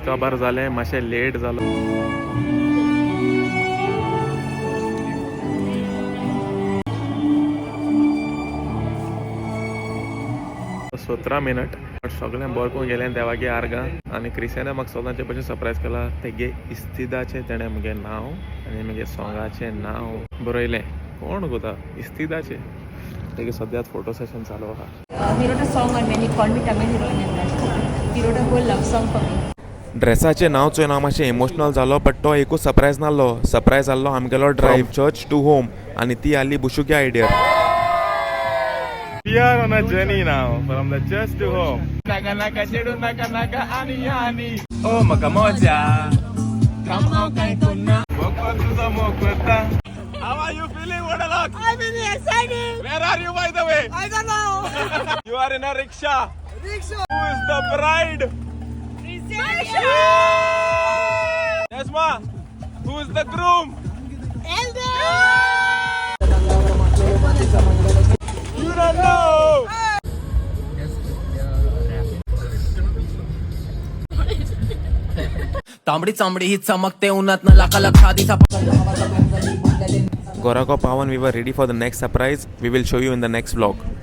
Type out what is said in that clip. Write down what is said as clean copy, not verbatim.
काबार जालें, मातशें लेट जालो. 17 मिनट सगळें बरें करून गेलें देवागे आर्गां. आनी क्रिस्याने म्हाका सदांचे भशेन सरप्रायज केला. तेगे इस्तिदाचें तेणें म्हगे नांव आनी म्हगे सोंगाचें नांव बरयलें. कोण कोता इस्तिदाचें. तेगे सद्याक फोटो सेशन चालू आहा. He wrote a song on me and he called me Tamil heroine in that. He wrote a whole love song for me. ड्रेसाचें नांव चोयन हांव मातशें इमोशनल जालो, बट तो एकूच सरप्रायज नासलो. सरप्रायज आहलो आमगेलो ड्रायव चर्च टू होम आनी ती आहली बुशुक्या idea. We are on a journey now from the church to home. नाका नाका चेडू नाका नाका आणि आणि ओ मका मजा मोको तुझा मोकोता. How are you feeling, Vodalak? I'm really excited. Where are you, by the way? I don't know. You are in a rickshaw. Rickshaw. Who is the bride? Nesma. Who is the groom? Elder. You don't know. तांबडी चांबडी ही चमकते उन्हात न लाखा लाख आधीचा. गोराको पावन we were ready for the next surprise. We will show you in the next vlog.